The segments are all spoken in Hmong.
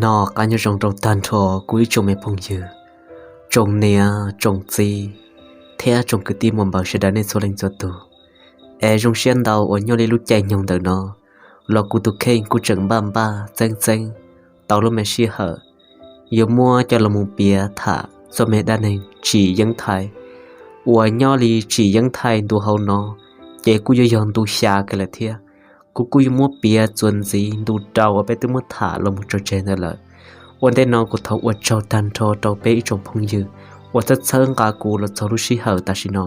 Noj qab nyob zoo rau tag nrho kuv ib tsoom me phooj ywg, tsoom niam tsoom txiv thiab tsoom kwv tij muam npawg sawv daws nej txhua leej txhua tus. Es zoo siab ntau uas nyob li lub caij nyoog ntawm no los kuv tus kheej kuj tseem npaj npaj txeeb txeeb tau lub me sij hawm yuav muab coj los mus piav tham txoj me dab neeg tsim yeeb thaij uas nyob li tsim yeeb thaij ntu hauv no ces kuj yuav yog ntu xya kiag lawm thiab. Kuv kuj yuav muab piav txuas ntxiv ntu rau uas peb twb muab tham los mus tso tseg ntawd lawm. Ua ntej no kuv thov ua tsaug tag nrho rau peb ib tsoom phooj ywg uas txhawb txhawb nqa kuv los txog lub sij hawm tam sim no.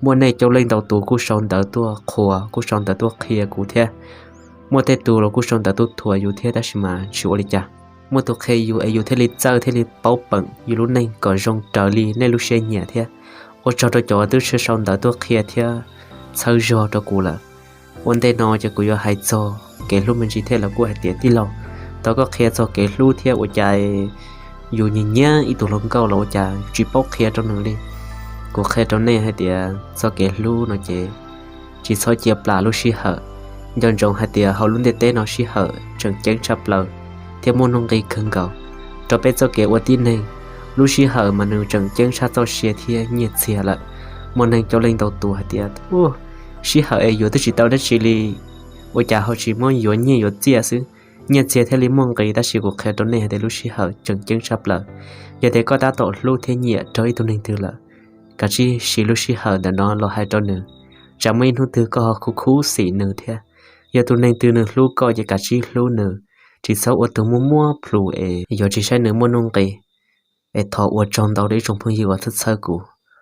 Muaj nej coob leej ntau tus kuj sau ntawv tuaj qhuas, kuj sau ntawv tuaj qhia kuv thiab. Muaj tej tus los kuj sau ntawv tuaj thuam yus thiab, tab sis mas tsis ua li cas. Muaj tus qhia yus es yus thiaj li txawj thiaj li paub peem yus lub neej kom zoo raws li nej lub siab nyiam thiab. Ua tsaug rau cov twb sau ntawv tuaj qhia thiab txhawb zog rau kuv lawm. Ua ntej no ces kuv yuav hais txog kev hlub me ntsis thiab los kuj hais tias tij laug, thov koj qhia txog kev hlub thiab ua cas yus nyiam nyiam ib tug hluas nkauj los ua cas tsis paub qhia rau nws li. Kuv qhia rau nej hais tias txoj kev hlub no ces tsis txhob cia plam lub sij hawm. Nco ntsoov hais tias hauv lub ntiaj teb no sij hawm tseem ceeb tshaj plaws thiab muaj nuj nqis kawg nkaus rau peb txoj kev ua tib neeg. Lub sij hawm mas nws tseem ceeb tshaj txoj sia thiab nyiaj txiag lawm. Muaj neeg coob leej ntau tus hais tias, sij hawm es yuav twb tsis tau dab tsi li, ua cas ho tsis muab yuav nyiaj yuav txiaj xwb, nyiaj txiag thiaj li muaj nqis. Tab sis kuv qhia rau nej hais tias lub sij hawm tseem ceeb tshaj plaws. Yog tias koj tab tom hlub thiab nyiam rau ib tug neeg twg lawm, kav tsij siv lub sij hawm ntawm no los hais rau nws, tsam muaj ib hnub twg koj ho khuv khuv xim nws thiab. Yog tus neeg twg nws hlub koj ces kav tsij hlub nws, tsis txhob ua tus muaj muab plhus es yuav tsis saib nws muaj nuj nqis. Es thov ua tsaug ntau rau ib tsoom phooj ywg uas txhawb txhawb kuv.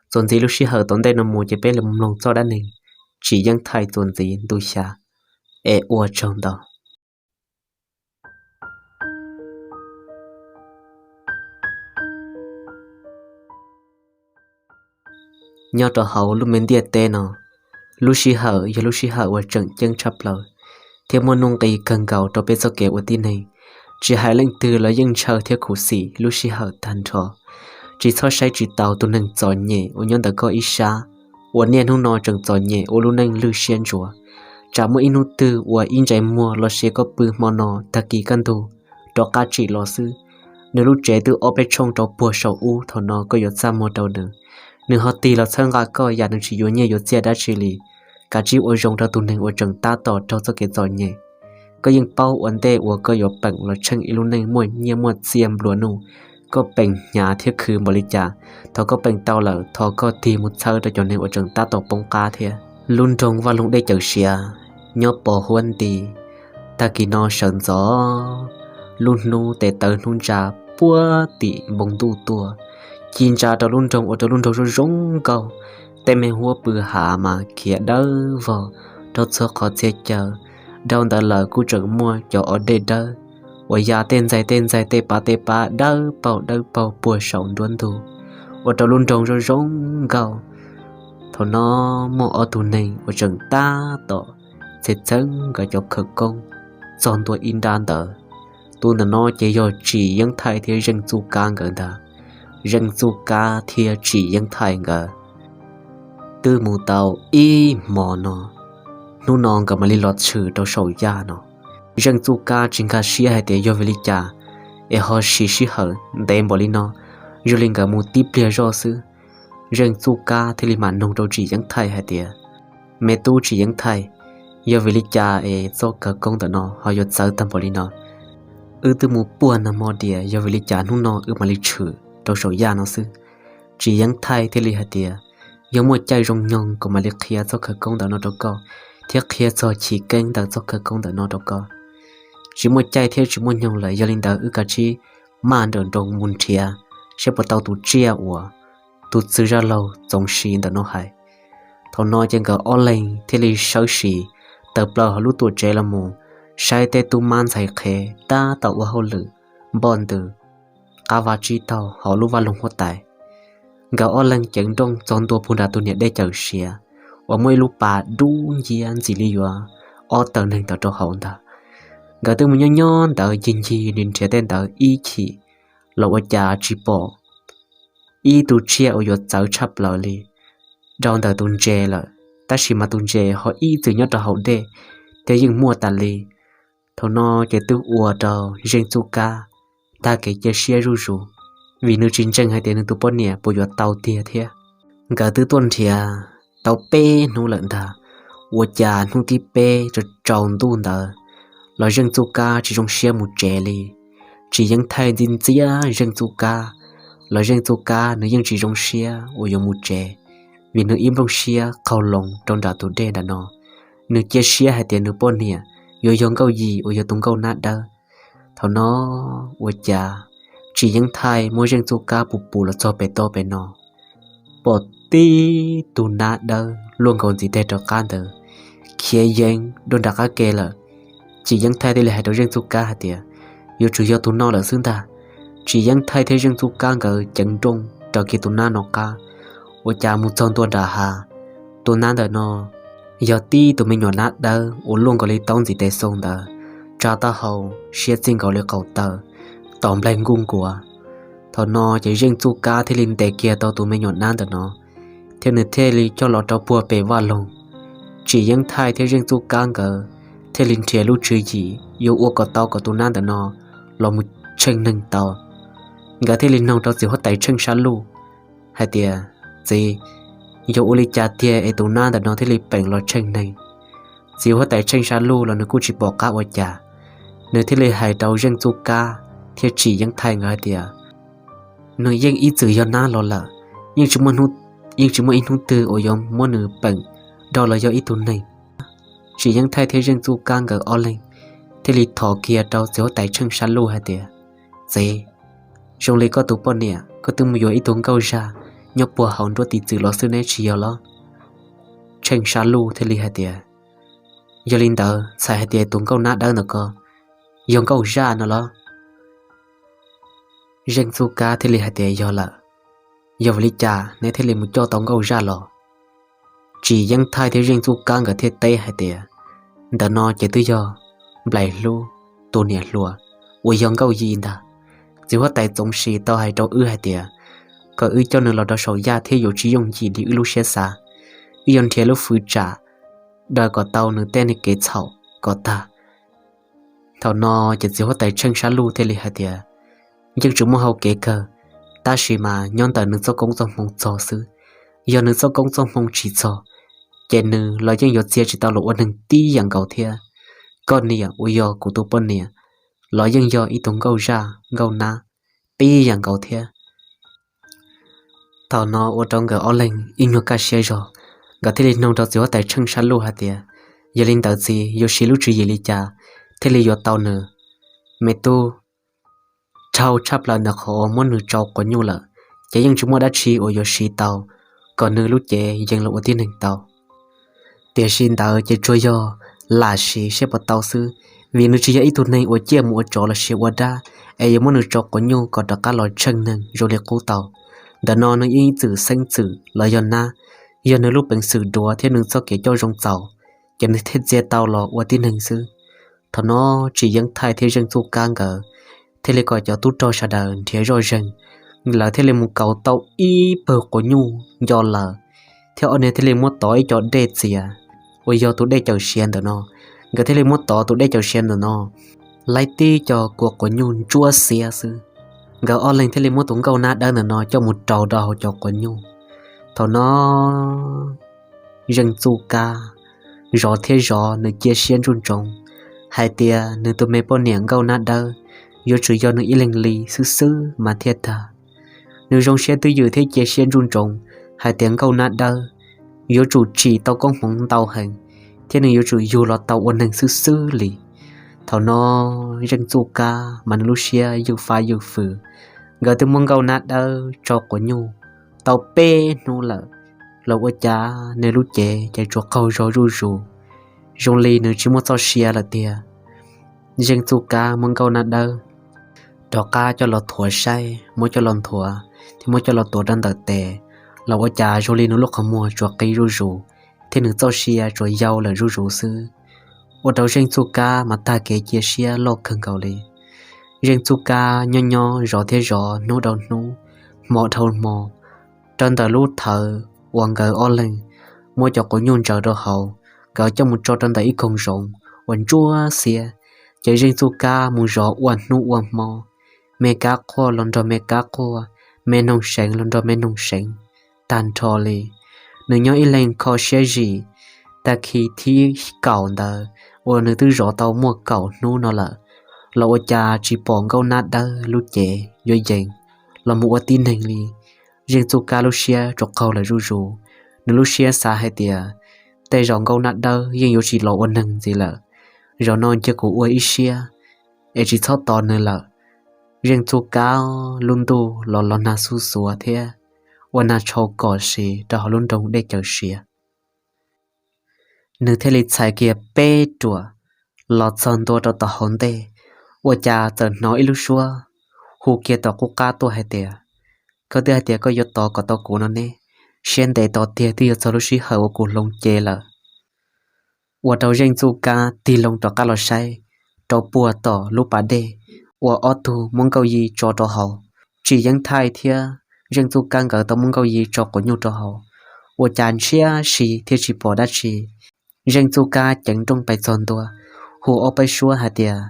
Txuas ntxiv lub sij hawm tom ntej no mus ces peb los mloog txoj dab neeg tsim yeeb thaij txuas ntxiv ntu xya. Es ua tsaug ntau. Nyob rau hauv lub me ntiaj teb no, lub sij hawm yog lub sij hawm uas tseem ceeb tshaj plaws thiab muaj nuj nqis kawg nkaus rau peb txoj kev ua tib neeg. Tsis hais leej twg los yeej ntshaw thiab khuv xim lub sij hawm tag nrho. Tsis txhob saib tsis taus tus neeg txom nyem uas nyob ntawm koj ib sab, uas niaj hnub no tseem txom nyem ua lub neej lwj siab ntsuav. Tsam muaj ib hnub twg uas ib ntsais muag los sis koj pw hmo no tag kis kaj ntug rov qab tsim los xwb, nws lub tsev twb ob peb tshooj rau puag saum ub, thaum no koj yuav txaj muag rau nws, nws ho tig los txhawb nqa koj yam nws tsis yuav nyiaj yuav txiaj dab tsi li. Kav tsij ua zoo rau tus neeg uas tseem tab tom raug txoj kev txom nyem. Koj yeej paub ua ntej uas koj yuav peem los tsheej ib lub neej muaj nyiaj muaj txiaj nplua nuj, koj peem hnyav thiab khwv npaum li cas. Thaum koj peem tau lawm, thov koj tig mus txhawb rau cov neeg uas tseem tab tom poob qab thiab. Lub nroog Vaj Loog Dej Cawm Siav nyob pos huab nti. Tag kis no sawv ntxov lub hnub tes taw hnub ntsa puag tim npoo ntuj tuaj, ci ntsa rau lub nroog ua rau lub nroog zoo zoo nkauj. Tej me huab pw hav mas khiav dawb vog rau txhua qhov txhia caw. Dhau ntawd lawm kuj tseem muaj cov o dej dawb uas ya tej ntxaig tej ntxaig tej pab tej pab dawb paug dawb paug puag saum nruab ntug, ua rau lub nroog zoo zoo nkauj. Thaum no muaj ob tug neeg uas tseem tab tom txheeb nkawd cov khawv koob txog ntua ib nrab ntawd. Tus ntawm no ces yog Tsim Yeeb Thaij thiab Zeej Txuj Kab nkawd ntag. Zeej Txuj Kab thiab Tsim Yeeb Thaij nkawd twb mus tau ib hmo no, hnub no nkawd mam li los tshwm rau saum yaj no. Zeej Txuj Kab tsis nkag siab hais tias yog vim li cas es ho siv sij hawm ntev npaum li no, yog li nkawd mus tib pliag zoj xwb. Zeej Txuj Kab thiaj li mam nug rau Tsim Yeeb Thaij hais tias, me tub Tsim Yeeb Thaij, yog vim li cas es txoj khawv koob ntawm no ho yuav txawv tag npaum li no? Wb twb mus puag nag hmo tias yog vim li cas hnub no wb mam li tshwm rau saum yaj no xwb. Tsim Yeeb Thaij thiaj li hais tias, yog muaj caij zoo nyoog kuv mam li qhia txoj khawv koob ntawm no rau koj, thiab qhia txog chiv keeb ntawm txoj khawv koob ntawm no rau koj. Tsis muaj caij thiab tsis muaj nyoog lawm, yog li ntawd wb kav tsij maj nrawm nroos mus nrhiav saib puas tau tus tsiaj uas tus txwg zaj laug Txoov Siv ntawm no hais. Thaum no ces nkawd ob leeg thiaj li sawv tsees tawm plaws hauv lub tuam tsev los mus saib tej tub mab ntxhais qhev tab tom ua hauj lwm npoj ntws qab vaj tsib taug hauv lub vaj loog huab tais. Nkawd ob leeg ceev nrooj txog ntua puag nram tus niam dej Cawm Siav uas muaj ib lub pas dub nciab ntxim li yuav ob tawm neeg tawm rau hauv ntag. Nkawd twb mus nyob nyob ntawd ncig ncig nrhiav tej ntawd ib chim los ua cas tsis pom ib tug tsiaj uas yuav txawv tshaj plaws li rau ntawm tus ntses lawm, tab sis mas tus ntses ho ib txwm nyob rau hauv dej thiab yeej muaj tas li. Thaum no ces twb ua rau Zeej Txuj Kab tag kev cia siab zuj zus, vim nws tsis ntseeg hais tias nws tus poj niam puas yuav tau tiag thiab. Nkawd twb tuaj nrhiav tau peb hnub lawm ntag, ua cas hnub thib peb tsaus ntuj ntawd los Zeej Txuj Kab tsis zoo siab mus tsev li. Tsim Yeeb Thaij ntxi ntxiab Zeej Txuj Kab los Zeej Txuj Kab nws yeej tsis zoo siab uas yuav mus tsev, vim nws ib nplooj siab qaug loo rau nram tus dej nram no. Nws cia siab hais tias nws poj niam yuav yog Nkauj Yim uas yog tus nkauj nab dawb. Thaum no ua cas Tsim Yeeb Thaij muab Zeej Txuj Kab pus pus los txog pem toj pem no, pom tib tug nab dawb luaj nkaus ntxiv teg rov qab ntawd khiav yees dua nram qab ke lawm. Tsim Yeeb Thaij thiaj li hais rau Zeej Txuj Kab hais tias, yuav tsum yog tus no lawm xwb ntag. Tsim Yeeb Thaij thiab Zeej Txuj Kab nkawd ceev nrooj raws kiag tus nab no qab, ua cas mus txog ntua nram hav, tus nab ntawm no yog tib tus me nyuam nab dawb uas luaj nkaus li taub ntxiv tes xoo ntawd, tsa taub hau siab txij nkaus li qaum taw, tom nplaig nkuj nkuav. Thaum no ces Zeej Txuj Kab thiaj li ntes kiag tau tus me nyuam nab ntawm no, thiab nws thiaj li coj los rau puag pem vaj loog. Tsim Yeeb Thaij thiab Zeej Txuj Kab nkawd thiaj li nrhiav lub tswv yim yuav ua kom tau kom tus nab ntawm no los mus tsheej neeg tau. Nkawd thiaj li noog rau txiv huab tais Tsheej Sab Luj hais tias, txiv, yog ua li cas tiag es tus nab ntawm no thiaj li peem los tsheej neeg? Txiv huab tais Tsheej Sab Luj los nws kuj tsis pom qab ua cas, nws thiaj li hais rau Zeej Txuj Kab thiab Tsim Yeeb Thaij nkawd hais tias, nws yeej ib txwm yog nab los lawm, yeej tsis muaj hnub, yeej tsis muaj ib hnub twg uas yuav muab nws peem nrog los yog ib tug neeg. Tsim Yeeb Thaij thiab Zeej Txuj Kab nkawd ob leeg thiaj li thov kiag rau txiv huab tais Tsheej Sab Luj hais tias, txiv, zoo li koj tus poj niam koj twb mus yuav ib tug nkauj zaj nyob puag hauv nruab tiv txwm los xwb neb tsis yog los? Tsheej Sab Luj thiaj li hais tias, yog li ntawd txhais hais tias tus nkauj nab dawb ntawm ko yog nkauj zaj no los? Zeej Txuj Kab thiaj li hais tias, yog lawm, yog vim li cas neb thiaj li mus coj tau nkauj zaj los? Tsim Yeeb Thaij thiab Zeej Txuj Kab nkawd thiaj teb hais tias, ntawm no ces twb yog Nplaim Hlub tus niam hluas uas yog Nkauj Yim ntag. Txiv huab tais Txoov Sis tau hais rau wb hais tias kom wb coj nws los rau saum yaj thiab yuav tsis yooj yim li wb lub siab xav. Wb yuav nrhiav lub fwv tsam daws kom tau nws tej kev txhaum kom tag. Thaum no ces txiv huab tais Tsheej Sab Luj thiaj li hais tias, yeej tsis muaj hau kev kawg, tab sis mas nyob ntawm nws txoj koob txoj hmoo txog xwb. Yog nws txoj koob txoj hmoo tsis txog, ces nws los yeej yuav txia tsis tau los ua neeg tib yam nkaus thiab. Koj niam uas yog kuv tus poj niam los yeej yog ib tug nkauj zaj nkauj nab tib yam nkaus thiab. Thaum no ua rau nkawd ob leeg ib nyuag kaj siab zog, nkawd thiaj li noog rau txiv huab tais Tsheej Sab Luj hais tias, yog li ntawd txiv yuav siv lub tswv yim li cas thiaj li yuav tau nws? Me tub, dhau tshaj plaws ntawm qhov uas muab nws tsau quav nyuj lawm, ces yeej tsis muaj dab tsi uas yuav siv tau kom nws lub cev yees los ua tib neeg tau. Tiam sis ntawd ces tsuas yog lam siv seb puas tau xwb, vim nws tsis yog ib tug neeg uas ciaj mus ua tsov los sis ua dab es yuav muab nws tsau quav nyuj kom rov qab los tsheej neeg zoo li qub tau. Ntawm no nws yeej ib txwm xeeb txwm los yog nab, yog nws lub peev xwm duav thiab nws txoj kev coj zoo txaus, ces nws thiaj txia tau los ua tib neeg xwb. Thaum no Tsim Yeeb Thaij thiab Zeej Txuj Kab nkawd thiaj li kom cov tub rog sawv daws nrhiav zoj zeeg, lawv thiaj li mus kauv tau ib pawg quav nyuj nco lawm, thiab ob niag thiaj li muab tov ib co dej txias uas yog tus dej cawm siav ntawm no. Nkawd thiaj li muab tov tus dej cawm siav ntawm no, laib tib co kua quav nyuj ntsuab xiab xwb. Nkawd ob leeg thiaj li muab tus nkauj nab dawb ntawm no coj mus rau rau hauv cov quav nyuj. Thaum no Zeej Txuj Kab zov thiab zov, nws cia siab ntsuj ntsoov hais tias nws tus me poj niam nkauj nab dawb yuav tsum yog nws ib leeg li xwb xwb mas thiaj tag. Nws zoo siab twj ywm thiab cia siab ntsuj ntsoov hais tias nkauj nab dawb yuav tsum tsim tau koob hmoov ntau heev, thiab nws yuav tsum yug los tau ua neeg xwb xwb li. Thaum no Zeej Txuj Kab mas nws lub siab ywj fab ywj fwm. Nkawd twb muab nkauj nab dawb tsau quav nyuj tau peb hnub lawm, los ua cas nws lub cev ces tsuas qaug zog zuj zus, zoo li nws tsis muaj txoj sia lawm tiag. Zeej Txuj Kab muab nkauj nab dawb rov qab coj los thuav saib, muab coj los nthuav thiab muab coj los tuav rau ntawm tes, los ua cas zoo li nws lub qhov muag tsuas qi zuj zus, thiab nws txoj sia tsuas yau lawm zuj zus xwb. Ua rau Zeej Txuj Kab mas tag kev cia siab loj kawg nkaus li. Zeej Txuj Kab nyob nyob zov thiab zov, hnub dhau hnub, hmo dhau hmo, rau ntawm lub thawv uas nkawd ob leeg muab cov quav nyuj ntsaws rau hauv, nkawd coj mus tso rau ntawm ib koog zoov uas ntsuab xiab, ces Zeej Txuj Kab mus zov ua hnub ua hmo, me kab quaj los nrog me kab quaj, me noog seev los nrog me noog seev tag nrho li. Nws nyob ib leeg kho siab zim, tag kis thib kaum ntawd uas nws twb zov tau muaj kaum hnub no lawm, los ua cas tsis pom Nkauj Nab Dawb lub cev yuav yees los mus ua tib neeg li. Zeej Txuj Kab lub siab tsuas qaug lawm zuj zus. Nws lub siab xav hais tias, tej zaum Nkauj Nab Dawb yeej yuav tsis los ua neeg ntxiv lawm. Zaum no cia kuv ua ib siab es tsis txhob tos nws lawm. Zeej Txuj Kab lub ntuj los los nag xuj xuav thiab ua nag tshau kom si rau hauv lub nroog Dej Caws Siav. Nws thiaj li txhais kiag peb ruam los txog ntua rau tom hauv ntej, ua cas txawm hnov ib lub suab hu kiag tom qub qab tuaj hais tias, koj twb hais tias koj yuav tos kom tau kuv no ne, siab ntev tos tiag twb yuav txog lub sij hawm uas kuv hloov cev lawm. Ua rau Zeej Txuj Kab tig loo rov qab los saib rau puag tom lub pas dej uas ob tug muab Nkauj Yi tso rau hauv. Tsim Yeeb Thaij thiab Zeej Txuj Kab nkawd tau muab Nkauj Yi tso quav nyuj rau hauv, ua cas ntshiab si thiaj tsis pom dab tsi. Zeej Txuj Kab ceev nrooj pais txog ntua, hu ob peb suab hais tias,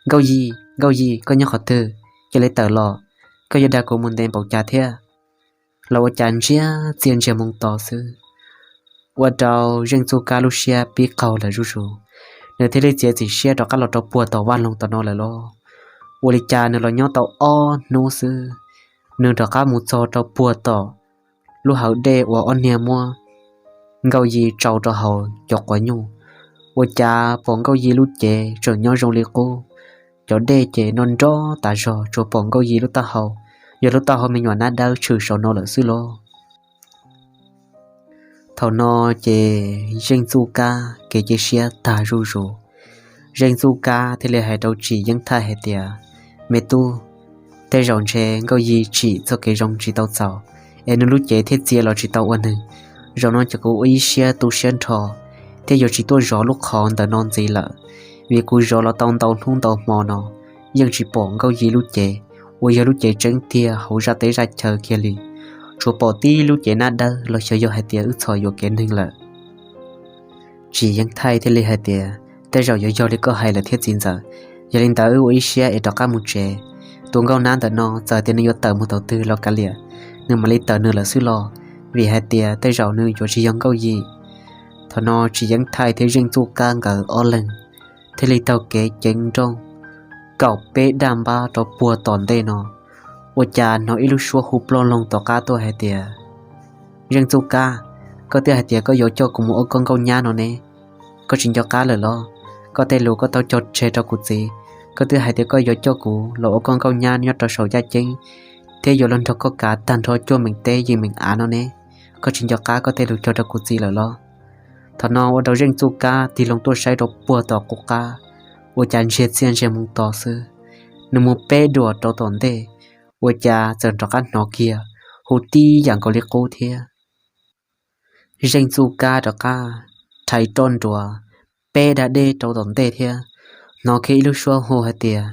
Nkauj Yi, Nkauj Yi, koj nyob qhov twg? Cia li tawm los, koj yuav dag kuv mus ntev npaum cas thiab? Los ua cas ntsiag txiaj ntsiag moo to xwb. Ua rau Zeej Txuj Kab lub siab pib qaug lawm zuj zus, nws thiaj li txiav txim siab rov qab los rau puag tom vaj loog tom no lawm lauj. Ua li cas nws los nyob tau ob hnub xwb, nws rov qab mus txog rau puag tom lub hawv dej uas ob niag muab Nkauj Yi tsau rau hauv cov quav nyuj. Ua cas pom Nkauj Yi lub cev tseem nyob zoo li qub, cov dej ces nrov nrov tas zog, tsuas pom Nkauj Yi lub taub hau, yog lub taub hau me nyuam Nab Dawb tshwm saum no lawm xwb lauj. Thaum no ces Zeej Txuj Kab kev cia siab tag zuj zus. Zeej Txuj Kab thiaj li hais rau Tsim Yeeb Thaij hais tias, me tub, tej zaum ntshe Nkauj Yi tsim txoj kev zoo tsis tau txaus, es nws lub cev thiaj txia los tsis tau ua neeg. Zaum no ces kuv ua ib siab tu siab nrho thiab yuav tsis tuaj zov lub qhov ntawm no ntxiv lawm, vim kuv zov los tau ntau hnub ntau hmo no yeej tsis pom Nkauj Yi lub cev uas yog lub cev tseeb tiag hauv zaj teb zaj chaw kiag li, tsuas pom tib lub cev Nab Dawb los xyov yog hais tias wb txhos yuam kev neeg lawm. Tsim Yeeb Thaij thiaj li hais tias, tej zaum yuav yog li koj hais lawm thiab txiv ntxawm. Yog li ntawd wb ua ib siab es rov qab mus tsev. Tus Nkauj Nab ntawm no txawm tias nws yuav tawm mus thaum twg los kav liam, nws mam li tawm nws lawm xwb los, vim hais tias tej zaum nws yuav tsis yog Nkauj Yi. Thaum no Tsim Yeeb Thaij thiab Zeej Txuj Kab nkawd ob leeg thiaj li taug kev ceev nrooj kaum peb daj npab rau puag tom ntej no, ua cas hnov ib lub suab hu ploj loog tom qab tuaj hais tias, Zeej Txuj Kab, koj twb hais tias koj yuav coj kuv mus ua koj nkauj nyab no ne, koj tsis nco qab lawm los? Koj tej lus koj tau cog tseg rau kuv txiv, koj twb hais tias koj yuav coj kuv los ua koj nkauj nyab nyob rau saum yaj ceeb, thiab yuav los nrog koj kav tag nrho cuaj meem teb yeej meem av no ne, koj tsis nco qab koj tej lus cog rau kuv txiv lawm los? Thaum no ua rau Zeej Txuj Kab tig loo tuaj saib rau puag tom qub qab, ua cas ntsiag txiaj ntsiag moo to xwb. Nws mus peb duam rau tom ntej, ua cas txawm rov qab hnov kiag hu tib yam nkaus li qub thiab. Zeej Txuj Kab rov qab rhais roj nruas peb da dej rau tom ntej thiab, hnov kiag ib lub suab hu hais tias,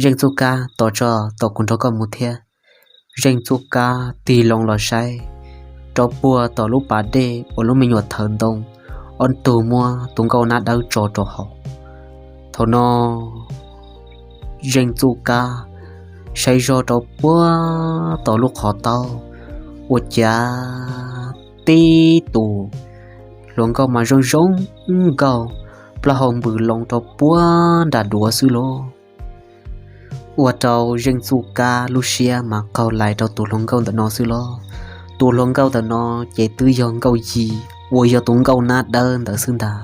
Zeej Txuj Kab, tos tso, tos kuv nrog koj mus thiab. Zeej Txuj Kab tig loo los saib rau puag tom lub pas dej uas lub me nyuam thawv ntoo ob tug muab tus nkauj nab dawb tso rau hauv. Thaum no Zeej Txuj Kab saib zog rau puag tom lub qhov taub, ua cas tib tus hluas nkauj mas zoo zoo nkauj, plaub hau npws loo rau puag nram duav xwb lauj. Ua rau Zeej Txuj Kab lub siab mas qaug lais rau tus hluas nkauj ntawm no xwb lauj. Tus hluas nkauj ntawm no ces twb yog Nkauj Yig uas yog tus nkauj nab dawb ntawd xwb ntag.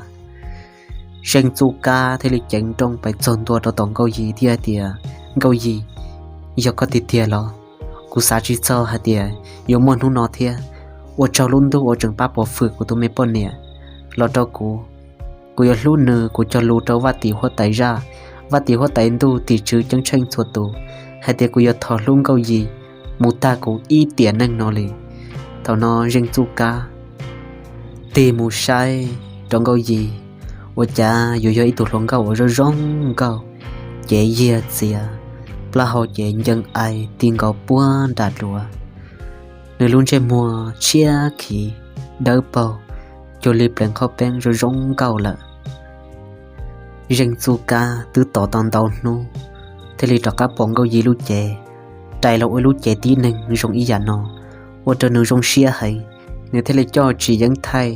Zeej Txuj Kab thiaj li ceev nrooj pais txog ntua rau tom Nkauj Yig thiab hais tias, Nkauj Yig, yog koj tiag tiag los? Kuv xav tsis txog hais tias yuav muaj hnub no thiab. Ua tsaug lub ntuj uas tseem pab pov hwm kuv tus me poj niam los rau kuv. Kuv yuav hlub nws, kuv cog lus rau Vaj Tim Huab Tais zaj, Vaj Tim Huab Tais ntuj, tim tswv ceeb tsheej txhua tus hais tias kuv yuav thov hlub Nkauj Yig mus tag kuv ib tiam neej no li. Thaum no Zeej Txuj Kab tig mus saib rau Nkauj Yig, ua cas yuav yog ib tug hluas nkauj uas zoo zoo nkauj, cev yiag txiav, plaub hau ces ncees ais ti nkaus puag nram duav. Nws lub ntsej muag tshiab khiv dawb paug, cuag li pleev qhaub peeb zoo zoo nkauj lawm. Zeej Txuj Kab twb tos tau ntau hnub thiaj li rov qab pom Nkauj Yis lub cev rais los ua lub cev tib neeg zoo ib yam no, ua rau nws zoo siab heev. Nws thiaj li coj Tsis Yeeb Thaij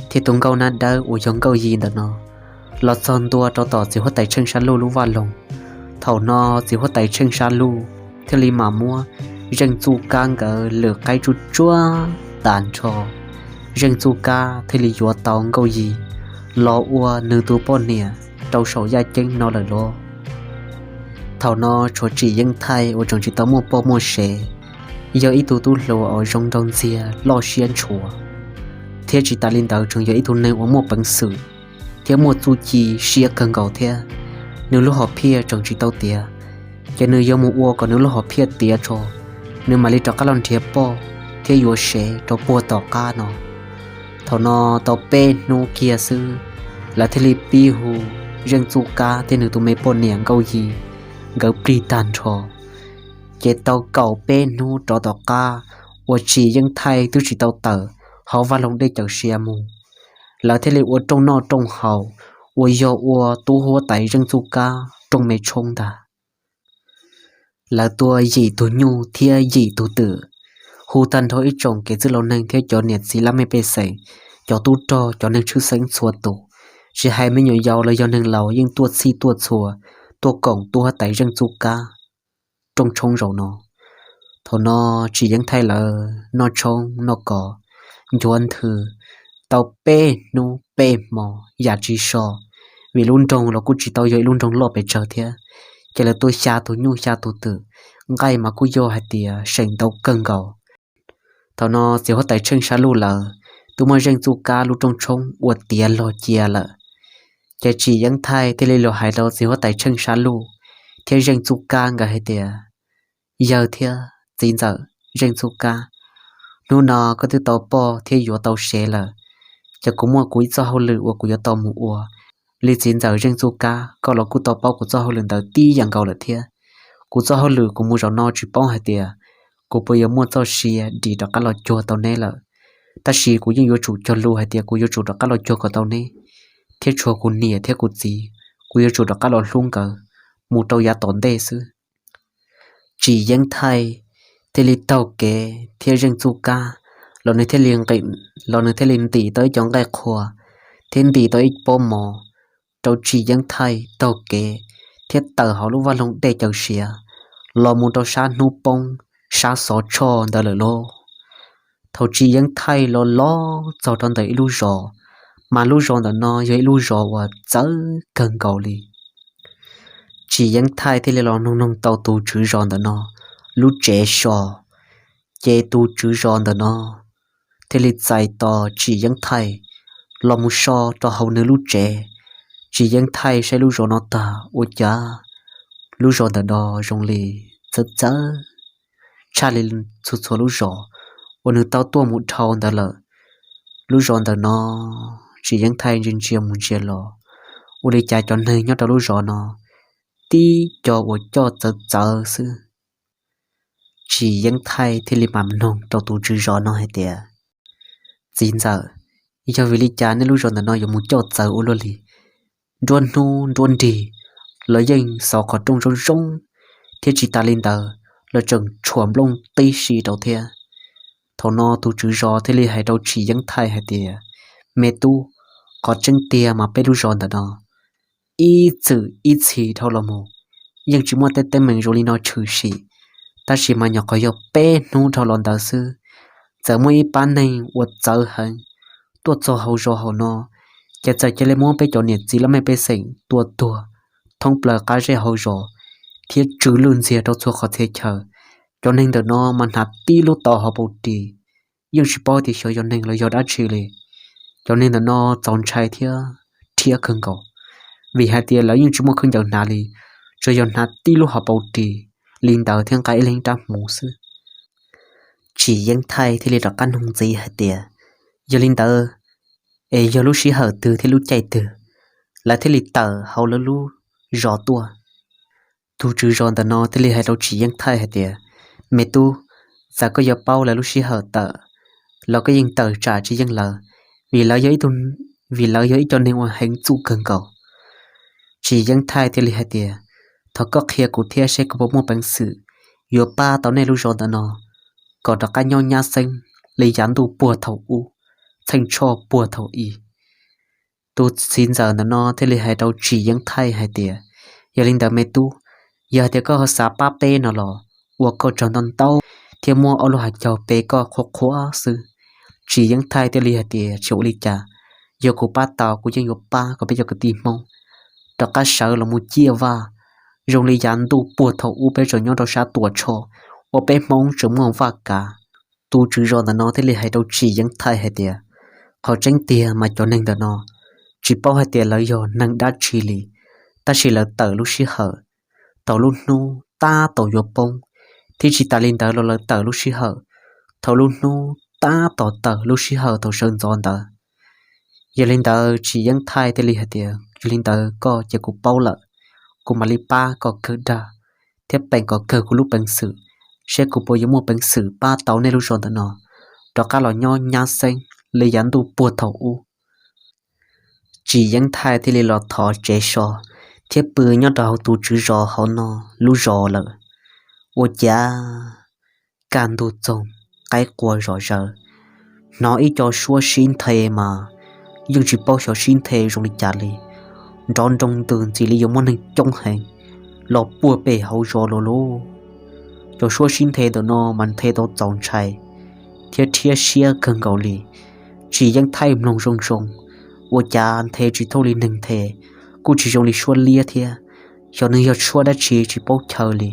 thiab tus nkauj nab dawb uas yog Nkauj Yis ntawm no los txog ntua rau tom txiv huab tais Tsheej Sab Luj lub vaj loog. Thaum no txiv huab tais Tsheej Sab Luj thiaj li mam muab Zeej Txuj Kab nkawd lwm qaib tsuj tsuag tas nrho. Zeej Txuj Kab thiaj li yuav tau Nkauj Yis los ua nws tus poj niam rau saum yaj ceeb no lawm lauj. Thaum no tshuav Tsim Yeeb Thaij uas tseem tsis tau muaj poj muaj sev, yog ib tug tub hluas uas zoo nraug ntxiag loj siab ntshua, thiab tsis tas li ntawd tseem yog ib tug neeg uas muaj peev xwm thiab muaj txuj ci siab kawg nkaus thiab. Nws lub hom phiaj tseem tsis tau tiav, ces nws yuav mus ua kom nws lub hom phiaj tiav tso, nws mam li rov qab los nrhiav poj thiab yuav sev rau puag tom qab no. Thaum no tau peb hnub kiag xwb, lawv thiaj li pib hu Zeej Txuj Kab thiab nws tus me poj niam Nkauj Yis nkawd plig tag nrho. Ces tau kaum peb hnub rov tom qab uas Tsim Yeeb Thaij twb tsis tau tawm hauv vaj loog dej Cawm Siav mus, lawv thiaj li ua rooj noj rooj haus uas yog ua tub huab tais Zeej Txuj Kab rooj me tshoob ntag. Lawv tua yim tug nyuj thiab yim tug twm, hu tag nrho ib tsoom kev txwj laus neeg thiab cov niam txiv laj mej pej xeem, cov tub rog, cov neeg tshwj xeeb txhua tus, tsis hais me nyuam yaus los yog neeg laus yeej tuaj txhij tuaj txhua, tuaj koom tub huab tais Zeej Txuj Kab rooj tshoob zaum no. Thaum no Tsim Yeeb Thaij lawv noj tshoob noj kos, ncuav nthwv tau peb hnub peb hmo yam tsis so, vim lub nroog los kuj tsis tau yog ib lub nroog loj pes tsawg thiab, ces lawv tua xya tus nyuj xya tus twm, nqaij mas kuj yog hais tias seem ntau kawg nkaus. Thaum no txiv huab tais Tsheej Sab Luj lawv twb muab Zeej Txuj Kab lub rooj tshoob ua tiav log cia lawm, ces Tsim Yeeb Thaij thiaj li los hais rau txiv huab tais Tsheej Sab Luj thiab Zeej Txuj Kab nkawd hais tias, yawg thiab txiv ntxawm Zeej Txuj Kab, hnub no koj twb tau poj thiab yuav tau sev lawm, ces kuv muaj kuv ib txoj hauj lwm uas kuv yuav tau mus ua. Li txiv ntxawm Zeej Txuj Kab, koj los kuj tau paub kuv txoj hauj lwm ntawd tib yam nkaus lawm thiab. Kuv txoj hauj lwm kuv mus zaum no tsis paub hais tias kuv puas yuav muaj txoj sia dim rov qab los cuag tau neb lawm, tab sis kuv yeej yuav tsum cog lus hais tias kuv yuav tsum rov qab los cuag kom tau neb, thiab tshuav kuv niam thiab kuv txiv, kuv yuav tsum rov qab los hlub nkawd mus rau yav tom ntej xwb. Tsim Yeeb Thaij thiaj li taug kev thiab Zeej Txuj Kab los nws thiaj li nqis, los nws thiaj li ntim tau ib co nqaij qhua thiab ntim tau ib pob mov rau Tsim Yeeb Thaij taug kev thiab tawm hauv lub vaj loog dej Cawm Siav los mus rau sab hnub poob sab xov tshoj ntawd lawm lauj. Thaum Tsim Yeeb Thaij los los txog rau ntawm ib lub zos, mas lub zos ntawm no yog ib lub zos uas txawv kawg nkaus li. Tsim Yeeb Thaij thiaj li los noog noog tau tus tswv zos ntawm no lub tsev so, ces tus tswv zos ntawm no thiaj li txais tos Tsim Yeeb Thaij los mus so rau hauv nws lub tsev. Tsim Yeeb Thaij saib lub zos no tag ua cas lub zos ntawm no zoo li txawv txawv tshaj li txhua txhua lub zos uas nws tau tuaj mus dhau ntawd lawm. Lub zos ntawm no Tsim Yeeb Thaij ntsia ntsia mus ntsia los, ua li cas cov neeg nyob rau lub zos no tib co uas coj txawv txawv xwb. Tsim Yeeb Thaij thiaj li mam noog rau tus tswv zos no hais tias, txiv ntxawm, yog vim li cas nej lub zos ntawm no yuav mus coj txawv ua luaj li? Nruab hnub nruab nrig los yeej xov qhov rooj zoo zoo, thiab tsis tas li ntawd los tseem tshuam nplooj tib si rau thiab. Thaum no tus tswv zos thiaj li hais rau Tsim Yeeb Thaij hais tias, me tub, qhov tseeb tiag mas peb lub zos ntawm no ib txwm ib txhis dhau los mus yeej tsis muaj tej teeb meem zoo li no tshwm sim, tab sis mas nyuam qhuav yog peb hnub dhau los ntawd xwb, txawm muaj ib pab neeg uas txawv heev tuaj txog hauv zos hauv no, ces txawm cia li muab peb cov niam txiv laj mej pej xeem tua tuag thoob plaws qab zej hauv zos thiab tsw lwj ntxiag rau txhua qhov txhia chaw. Cov neeg ntawm no mas hnav tib lub tau hauv paus ris, yeej tsis paub tias xyov yog neeg los yog dab tsi li. Cov neeg ntawm no txaus ntshai thiab rhiab kawg nkaus, vim hais tias lawv yeej tsis muaj khaub ncaws hnav li, tsuas yog hnav tib lub hauv paus ris li ntawd thiab nqa ib leeg rab hmuv xwb. Tsim Yeeb Thaij thiaj li rov qab noog ntxiv hais tias, yog li ntawd es yog lub sij hawm twg thiab lub caij twg lawv thiaj li tawm hauv lawv lub zos tuaj? Tus tswv zos ntawm no thiaj li hais rau Tsim Yeeb Thaij hais tias, me tub, txawm koj yuav paub lawv lub sij hawm tawm los koj yeej tawm tsam tsis yeej lawv, vim lawv yog ib tug, vim lawv yog ib co neeg uas heev txuj kawg nkaus. Tsim Yeeb Thaij thiaj li hais tias, thov koj qhia kuv thiab seb kuv puas muaj peev xwm yuav pab tau nej lub zos ntawm no kom rov qab nyob nyab xeeb li yav ntuj puag thaum ub, txheej tshoj puag thaum i. Tus txiv ntxawm ntawm no thiaj li hais rau Tsim Yeeb Thaij hais tias, yog li ntawd me tub, yog hais tias koj ho xav pab peb no los ua koj tsaug ntau ntau thiab muab ob lub hav caug pe koj qhuav qhuav xwb. Tsim Yeeb Thaij thiaj li hais tias, tsis ua li cas, yog kuv pab tau kuv yeej yuav pab kom peb cov kwv tij Hmoob rov qab sawv los mus ciaj vaj zoo li yav ntuj puag thaum ub peb tseem nyob rau sab Tuam Tshoj uas peb Hmoob tseem muaj vaj kav. Tus tswv zos ntawm no thiaj li hais rau Tsim Yeeb Thaij hais tias, qhov tseeb tiag mas cov neeg ntawm no tsis paub hais tias lawv yog neeg dab tsi li, tab sis lawv tawm lub sij hawm thaum lub hnub tab tom yuav poob, thiab tsis tas li ntawd los lawv tawm lub sij hawm thaum lub hnub tab tom tawm lub sij hawm thaum sawv ntxov ntawd. Yog li ntawd Tsim Yeeb Thaij thiaj li hais tias, yog li ntawd koj cia kuv paub lawm, kuv mam li pab kom kawg dag thiab peem kom kawg kuv lub peev xwm, seb kuv puas yuav muaj peev xwm pab tau nej lub zos ntawm no rov qab los nyob nyab xeeb li yav ntuj puag thaum ub. Tsim Yeeb Thaij thiaj li los thov tsev so thiab pw nyob rau hauv tus tswv zos hauv no lub zos lawm. Ua cas kaj ntug txoog, qaib qua zom zaws, hnov ib co suab sib nthe mas yeej tsis paub xyov sib nthe zoo li cas li, nrov nroo ntws ntxim li yuav muaj neeg coob heev los puag pem hauv zos los lauj. Cov suab sib nthe ntawm no mas nthe tau txaus ntshai thiab rhiab siab kawg nkaus li. Tsim Yeeb Thaij mloog zoo zoo, ua cas nthe tsis thooj li neeg nthe, kuj tsis zoo li suab liab thiab, xyov nws yog suab dab tsi tsis paub chaw li.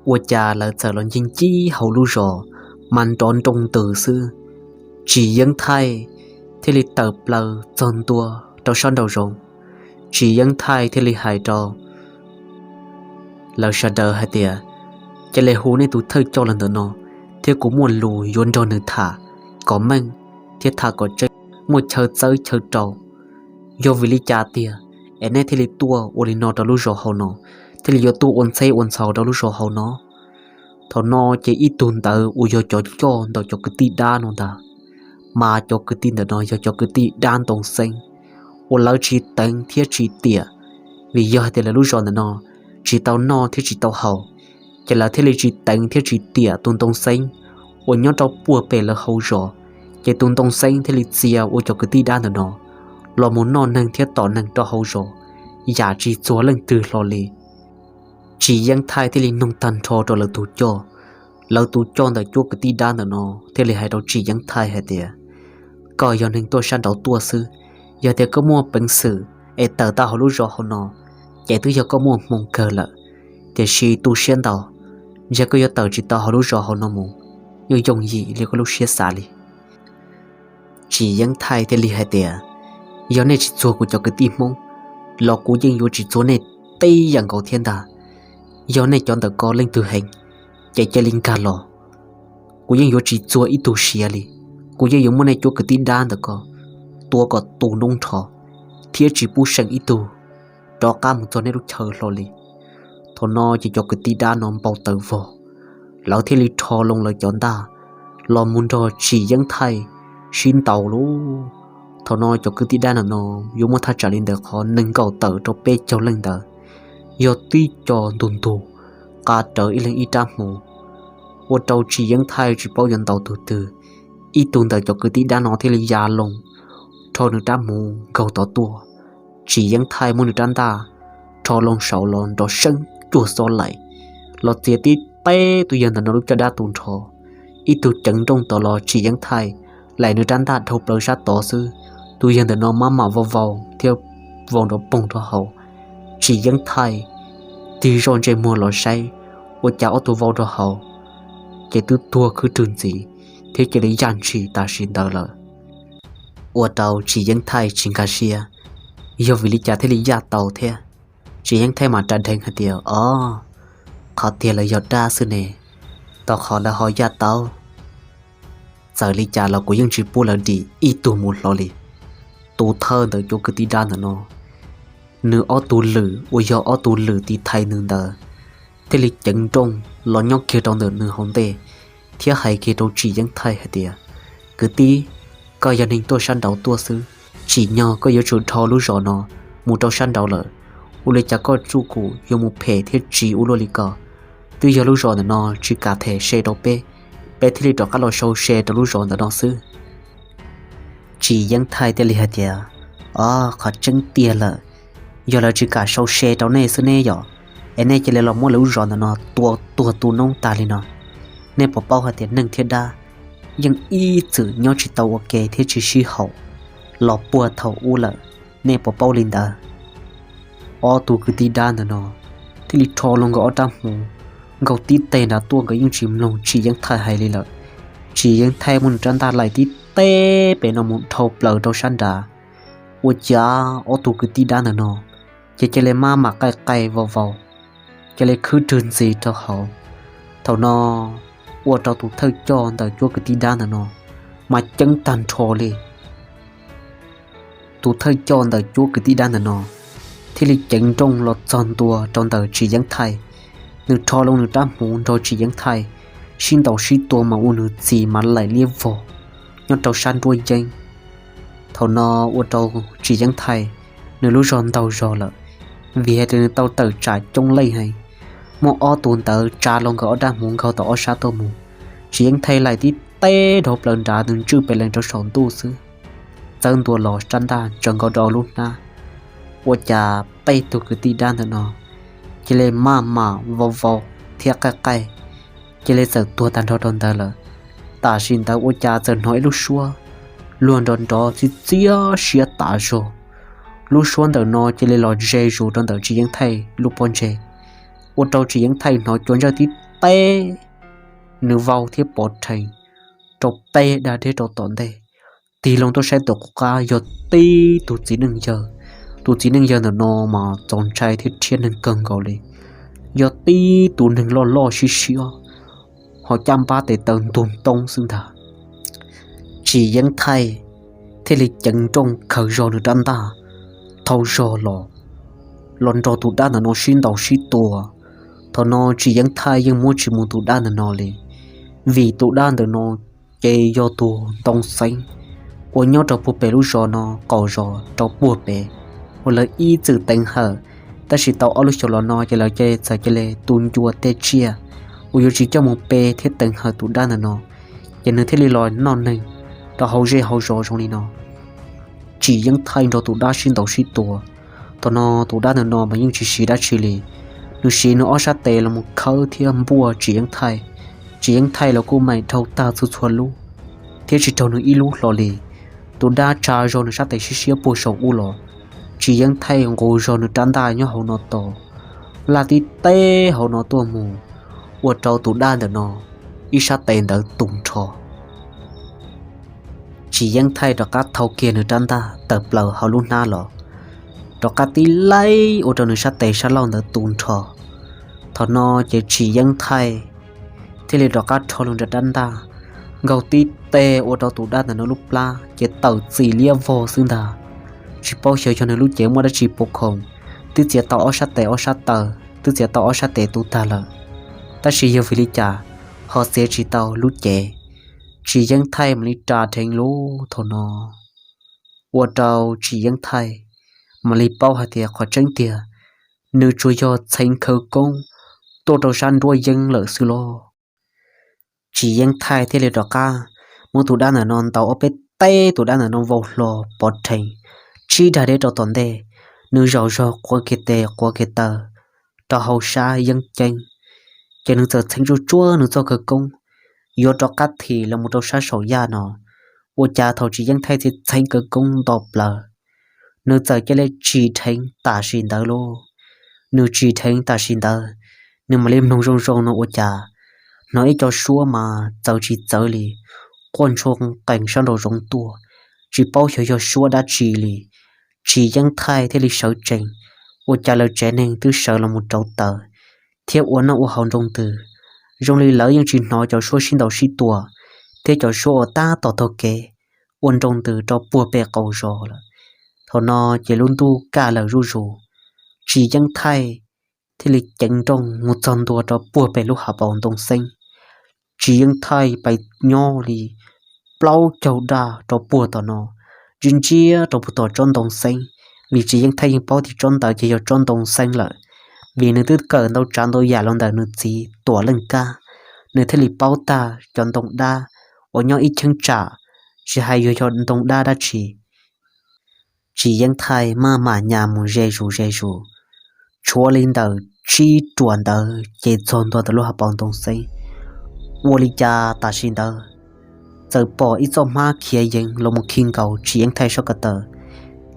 Ua cas lawv txawm los ncig ncig hauv lub zos mas nrov nroo ntws xwb. Tsim Yeeb Thaij thiaj li tawm plaws txog ntua rau sab nraum zoov. Tsim Yeeb Thaij thiaj li hais rau lawv sawv daws hais tias, cia li hu nej tus thawj coj los ntawm no thiab kuv muaj lus yuav nrog nws tham kom meej thiab tham kom tseeb, muaj chaw txawb chaw rau. Yog vim li cas tiag es nej thiaj li tuaj ua li no rau lub zos hauv no, thiaj li yuav tuaj ua ntxheb ua ntxhov rau lub zos hauv no? Thaum no ces ib tug ntawd uas yog cov coj ntawm cov kwv tij dab no ntag, mas cov kwv tij ntawm no yog cov kwv tij dab Ntoo Xeeb uas lawv tsis teev thiab tsis tiam, vim yog hais tias lawv lub zos ntawm no tsis tau noj thiab tsis tau haus, ces lawv thiaj li tsis teev thiab tsis tiam tus Ntoo Xeeb uas nyob rau puag pem lawv hauv zos. Ces tus Ntoo Xeeb thiaj li txia ua cov kwv tij dab ntawm no los mus noj neeg thiab tom neeg rau hauv zos yam tsis txuag leej twg hlo li. Tsim Yeeb Thaij thiaj li noog tag nrho rau lawv tus coj. Lawv tus coj ntawm cuab kwv tij dab ntawm no thiaj li hais rau Tsim Yeeb Thaij hais tias, koj yog neeg tuaj sab nraud tuaj xwb, yog tias koj muaj peev xwm es tawm tau hauv lub zos hauv no, ces twb yog koj muaj hmoo kawg lawm. Tiam sis tu siab ntau, ntshe koj yuav tawm tsis tau hauv lub zos hauv no mus yooj yooj yim li koj lub siab xav li. Tsim Yeeb Thaij thiaj li hais tias, yog nej tsis txuag kuv cov kwv tij Hmoob los kuv yeej yuav tsis txuag nej tib yam nkaus thiab ntag. Yog nej cov ntawm ko leej twg heev, ces cia li nkag los, kuv yeej yuav tsis txuag ib tug siav li. Kuv yeej yuav muab nej cuab kwv tij dab ntawm ko tua kom tu noob nrho thiab tsis pub seem ib tug rov qab mus txog nej lub chaw hlo li. Thaum no ces cov kwv tij dab no npau taws vog, lawv thiaj li rho loo lawv cov ntaj los mus nrog Tsim Yeeb Thaij sib ntaus lauj. Thaum no cov kwv tij dab ntawm no yuav muaj thaj tsam li ntawm qhov nees nkaum tawm rau peb caug leej ntawd, yog tib co ntug ntug qa rawv ib leeg ib rab hmuv, ua rau Tsim Yeeb Thaij tsis paub yuav ntaus tus twg. Ib tug ntawm cov kwv tij dab no thiaj li ya loo rho nws rab hmuv nkaug tod tuaj. Tsim Yeeb Thaij muab nws rab ntaj rho loo saud los nrov seeb cuag xob laim los txiav tib teb tus yawg ntawm no lub caj dab tu nrho. Ib tug ceev nrooj tod los Tsim Yeeb Thaij laim nws rab ntaj dhau plaws sab tod xwb, tus yawg ntawm no maj mam vau vau thiab vau nrov poog rau hauv. Tsim Yeeb Thaij tig zoj ntsej muag los saib, ua cas ob tug vau rau hauv ces twb tuag khwb rwg ntxiv thiab cia li yaj ntshis tam sim ntawd lawm. Ua rau Tsim Yeeb Thaij tsis nkag siab, yog vim li cas thiaj li yaj tau thiab. Tsim Yeeb Thaij mas ras dheev hais tias, o, qhov tiag lawv yog dab xwb ne, tau qhov lawv ho yaj tau. Txawm li cas los kuv yeej tsis pub lawv dim ib tug mus hlo li. Tus thawj ntawm cuab kwv tij dab ntawm no, nws ob tug lwm uas yog ob tug lwm tiv thaiv nws ntawd thiaj li ceev nrooj los nyob kiag rau ntawm nws hauv ntej thiab hais kiag rau Tsim Yeeb Thaij hais tias, kwv tij, koj yog neeg tuaj sab nraud tuaj xwb, tsim nyog koj yuav tsum dhau lub zos no mus rau sab nraud lawm, Ua li cas koj tsuj kuv yuav mus phem thiab tsiv ua luaj li ko? Twb yog lub zos ntawm no tsis kam them se rau peb, peb thiaj li rov qab los sau se rau lub zos ntawm no xwb. Tsis Yeeb Thaij thiaj li hais tias, Au, qhov tseeb tiag lawm, yog lawv tsis kam sau se rau nej xwb ne yom, es nej cia li los muab lawv lub zos ntawm no tua tuag tu noob tag li no. Nej puas paub hais tias neeg thiab dab yeej ib txwm nyob tsis tau ua ke thiab tsis sib haum los puag thaum ub lawm, nej puas paub li ntawd? Ob tug kwv tij dab ntawm no thiaj li rho loo nkawd ob rab hmuv nkaug tib teg nrad tuaj, nkawd yeej tsis mloog Tsis Yeeb Thaij hais li lawm. Tsis Yeeb Thaij muab nws rab ntaj laim tib teb pem no mus dhau plaws rau sab nrad. Ua cas ob tug kwv tij dab ntawm no ces cia li maj mam qaij qaij vau vau, cia li khwb rwg ntxiv rau hauv. Thaum no ua rau tus thawj coj ntawm cuab kwv tij dab ntawm no mas ceeb tag nrho li. Tus thawj coj ntawm cuab kwv tij dab ntawm no thiaj li ceev nrooj los txog ntua rau ntawm Tsis Yeeb Thaij. Nws rho loo nws rab hmuv nrog Tsis Yeeb Thaij sib ntaus sib tua mas ua nws txis mas laim liab vog nyob rau sab nruab yeeb. Thaum no ua rau Tsis Yeeb Thaij nws lub zog ntaug zog lawm, vim hais tias nws tau tawm tsam coob leej heev. Muaj ob tug ntawd tsa los nkawd ob rab hmuv nkaug tau ob sab tuaj mus, Tsis Yeeb Thaij laim tib teb dhau plaws nrad, nws ntswj pes lees rau saum ntuj xwb, txawb ntua los rab ntaj tsawv nkaus rau lub hnab. Ua cas peb tug kwv tij dab ntawm no cia li maj mam vau vau thiab qaij qaij, cia li txawm tuag tag nrho rau ntawd lawm. Tam sim ntawd ua cas txawm hnov ib lub suab luag nrov nrov txiab txiab siab tas zog. Lub suab ntawm no cia li los ze zus rau ntawm Tsis Yeeb Thaij lub pob ntseg, ua rau Tsis Yeeb Thaij hnov cua ntsawj tib teb, nws vau thiab pov rhees rau peb dab deb rau tom ntej. Tig loo tuaj saib tom qab yog tib tug txiv neej yawg. Tus txiv neej yawg ntawm no mas txaus ntshai thiab rhiab neeg kawg nkaus li, yog tib tus neeg loj loj siab siab, ho caj npab tes taw ntug ntoob xwb ntag. Tsis Yeeb Thaij thiaj li ceev nrooj khaws zog nws rab ntaj thau zog los, los nrog tus dab ntawm no sib ntaus sib tua. Thaum no Tsis Yeeb Thaij yeej muab tsis mus tus dab ntawm no li, vim tus dab ntawm no ces yog tus ntoo xeeb uas nyob rau puag pem lub zos no qaum zos rau puag pem, uas lawv ib txwm teev hawm, tab sis tau ob lub xyoos los no ces lawv cia li txawm cia li tu ncua tej tsiaj uas yuav tsis coj mus pe thiab teev hawm tus dab ntawm no, ces nws thiaj li los noj neeg rau hauv zej hauv zos zoo li no. Tsis Yeeb Thaij nrog tus dab sib ntaus sib tua. Thaum no tus dab ntawm no mas yeej tsis siv dab tsi li, nws siv nws ob sab tes los mus khawb thiab npuaj Tsis Yeeb Thaij. Tsis Yeeb Thaij los kuj mam dhau tag txhua txhua lub, thiab tsis raug nws ib lub hlo li. Tus dab tsa zog nws sab tes siab siab puag saum ub los, Tsis Yeeb Thaij nqus zog nws rab ntaj nyob hauv no tos, laj tib teb hauv no tuaj mus, ua rau tus dab ntawm no ib sab tes ntawd tu nrho. Tsis Yeeb Thaij rov qab thau kiag nws rab ntaj tawm plaws hauv lub hnab los, rov qab tib laib ua rau nws sab tes sab laug ntawd tu nrho. Thaum no ces Tsis Yeeb Thaij thiaj li rov qab rho loo nws rab ntaj nkaug tib teg ua rau tus dab ntawm no lub plab ces tawm txim liab vog xwb ntag. Tsis paub xyov yog nws lub cev muaj dab tsi poob khoom, twb txiav tau ob sab tes ob sab taw, twb txiav tau ob sab tes tu tag lawm, tab sis yog vim li cas ho txiav tsis tau lub cev. Tsis Yeeb Thaij mam li ras dheev lub thaum no, ua rau Tsis Yeeb Thaij mam li paub hais tias qhov tseeb tiag nws tsuas yog txheev khawv koob tuaj rau sab nruab yeeb lawm xwb los. Tsis Yeeb Thaij thiaj li rov qab muab tus dab ntawm no ntaus ob peb teb, tus dab ntawm no vau hlo pov rhees tsib dag deb rau tom ntej. Nws zaum zog quav kiag tes quav kiag taw rau hauv sab yeeb ceeb, ces nws txawm txheev tsuj tsuab nws txoj khawv koob yuav rov qab thim los mus rau sab saum yaj no. Ua cas thaum Tsis Yeeb Thaij txheev khawv koob nto plaws, nws txawm cia li tsim dheev tam sim ntawd lauj. Nws tsim dheev tam sim ntawd, nws mam li mloog zoo zoo no ua cas hnov ib co suab mas txawv tsis txawv li, quaj ntshua qees sab nraum zoov tuaj, tsis paub xyov yog suab dab tsi li. Tsis Yeeb Thaij thiaj li sawv tsees, ua cas lawv tsev neeg twb sawv los mus rauv taws thiab ua noj ua haus nroo ntws, zoo li lawv yeej tsis hnov cov suab sib ntaus sib tua thiab cov suab uas tab tom taug kev ua nroo ntws rau puag pem qaum zos lawm. Thaum no ces lub ntuj kaj lawm zuj zus, Tsis Yeeb Thaij thiaj li ceev nrooj mus txog ntua rau puag pem lub hav paus ntoo xeeb. Tsis Yeeb Thaij pais nyob li plaub caug dag rau puag tom no, ntsia ntsia rau puag tom tsob ntoo xeeb, Vim Tsis Yeej Thaij yeej paub tias tsob ntawd ces yog tsob ntoo xeeb lawm, vim nws twb kawm ntau tsav ntau yam los ntawm nws txiv Tuam Leej Kab, nws thiaj li paub tag cov ntoo dab uas nyob ib cheeb tsam, tsis hais yog yog ntoo dab dab tsi, Tsis Yeej Thaij maj mam nyas mus ze zus ze zus, tshuav li ntawm tsib ruam ntawd ces txog ntua tau lub hav paus ntoo xeeb. Ua li cas tam sim ntawd txawm pom ib txoj hmab khiav yees los mus khi nkaus Tsis Yeej Thaij sab ko taw.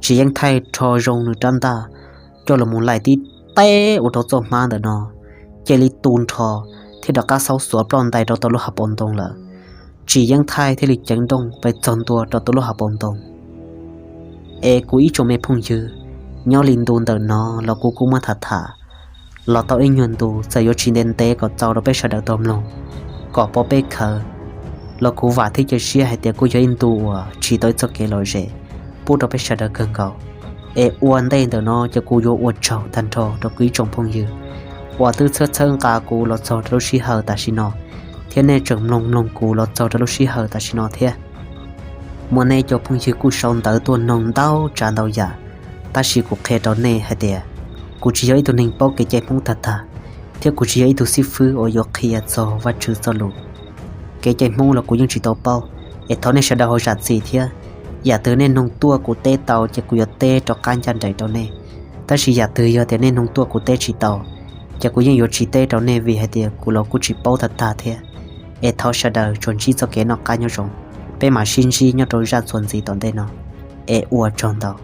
Tsis Yeej Thaij rho zoo nws rab ntaj coj los mus laim tib teb ua rau txoj hmab ntawm no cia li tu nrho thiab rov qab xaub xuav ploj ntais rau tau lub hav paus ntoo lawm. Tsis Yeej Thaij thiaj li ceev nrooj pes txog ntua rau tau lub hav paus ntoo. Es kuv ib tsoom me phooj ywg, nyob li ntu ntawm no los kuv kuj muab tham tham los tau ib nyuag ntu, txawm yuav tsis ntev ntev kom txaus rau peb sawv daws tau mloog kom pom peb khawv los kuv vam thiab cia siab hais tias kuj yog ib ntu uas tsis tau ib txoj kev lom zem pub rau peb sawv daws kawg nkaus. Es ua ntej ntawm no ces kuv yuav ua tsaug tag nrho rau kuv ib tsoom phooj ywg uas twb txhawb txhawb nqa kuv los txog rau lub sij hawm tam sim no, thiab nej tseem mloog mloog kuv los txog rau lub sij hawm tam sim no thiab. Muaj nej cov phooj ywg kuj sau ntawv tuaj noog ntau tsav ntau yam, tab sis kuv qhia rau nej hais tias kuv tsis yog ib tug neeg paub kev cai Hmoob tag tag, thiab kuv tsis yog ib tug xib fwb uas yuav qhia txog Vajtswv txoj lus. Kev cai Hmoob los kuv yeej tsis tau paub, es thov nej sawv daws ho zam txim thiab. Yam twg nej noog tuaj kuv teb tau ces kuv yuav teb rov qab ncaj nraim rau nej. Tab sis yam twg yog tias nej noog tuaj kuv teb tsis tau, ces kuv yeej yuav tsis teb rau nej vim hais tias kuv los kuj tsis paub tag tag thiab. Es thov sawv daws tsuas ntsib txoj kev noj qab nyob zoo, peb mam sib ntsib nyob rau zaj txuas ntxiv tom ntej no. Es ua tsaug ntau.